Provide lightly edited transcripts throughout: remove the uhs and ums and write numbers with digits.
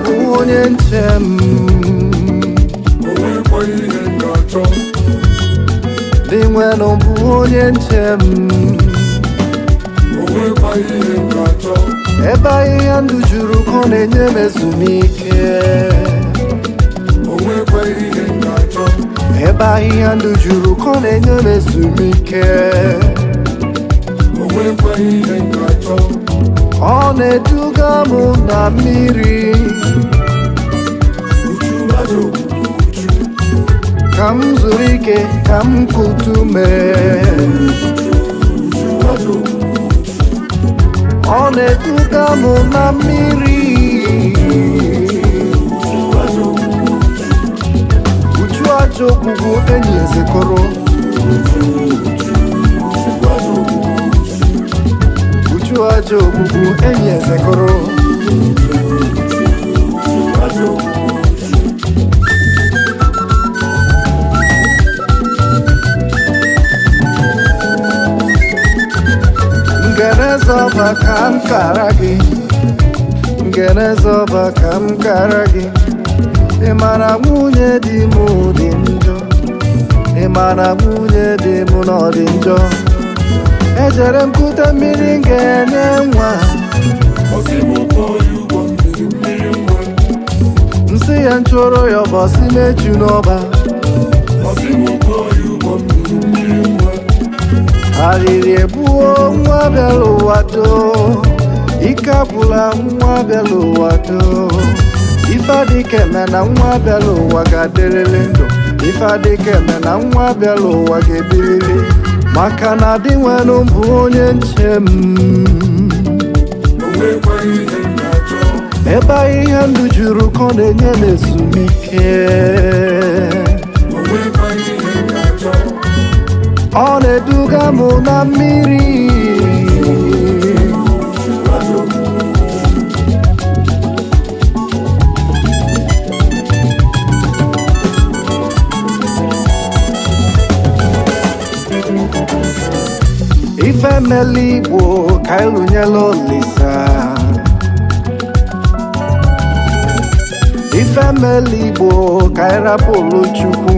bụ onye nche m. O nwekwa ihe m ga-achọ. Dinwenụ bụ onye nche m. O nwekwa ihe m ga-achọ. Ebe ahịhịa ndụ juru ka ọ na-enye m ezumike. O nwekwa ihe m ga-achọ. Ebe ahịhịa ndụ juru ka ọ na-enye m ezumike. O nwekwa ihe m ga-achọ. Ọ na-eduga m na mmiri. Uchu ajọ ogbugbu uchu. Ka m zuru ike, ka m kutu mee. Uchu ajọ ogbugbu uchu. Ọ na-eduga m na mmiri. Uchu ajọ ogbugbu uchu. Uchu ajọ ogbugbu enyi ezekọrọ. Uchu uchu uchu ajọ ogbugbu uchu. Uchu ajọ ogbugbu enyi ezekọrọ. Uchu uchu uchu ajọ ogbugbu uchu. Ngenezọba ka m kara gị. Ngenezọba ka m kara gị. Ị mara nwunye di m dị njọ. Ị mara nwunye di m na ọ dị njọ. Ejere m kute mmiri m ga-enye nwa. Ọsị m kwụọ ya ụgwọ mmiri mmiri nwa. Nsị ya nchụrụ ya ọbọsị meju n'ọba. Ọsị m kwụọ ya ụgwọ mmiri mmiri nwa. Arịrị egbuo nwa bịara ụwa doo. Ike agwụla nwa bịara ụwa doo. Ife adịka eme na nwa bịara ụwa ga-adịrịrị ndụ. Ife adịka eme na nwa bịara ụwa ga-ebiriri. Maka na Dinwenụ bụ onye nche m. O nwekwa ihe m ga-achọ. Ebe ahịhịa ndụ juru ka ọ na-enye m ezumike. O nwekwa ihe m ga-achọ. Ọ na-eduga m na mmiri. Uchu ajọ ogbugbu uchu. Ife mele Igbo ka ịlụnyela Olisa. Ife mele Igbo ka ịrapụrụ Chukwu.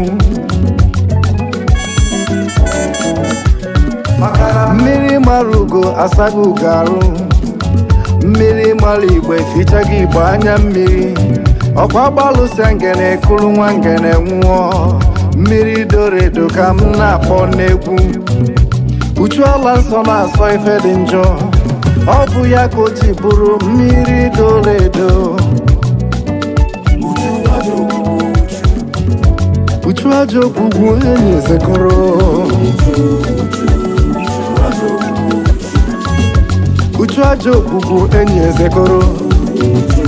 Maka na mmiri mara ugo asaghị ugo arụ. Mmiri mara igbo efichaghị igbo anya mmiri. Ọkwa gbalụsịa ngene kụrụ nwa ngene nwụọ. Mmiri doro edo ka m na-akpọ n'egwu. Uchu ala nsọ na-asọ ife dị njọ. Ọ bụ ya ka o ji bụrụ mmiri doro edo. Uchu ajọ ogbugbu uchu. Uchu ajọ ogbugbu enyi ezekọrọ. Uchu uchu uchu ajọ ogbugbu uchu. Uchu ajọ ogbugbu enyi ezekọrọ. Uchu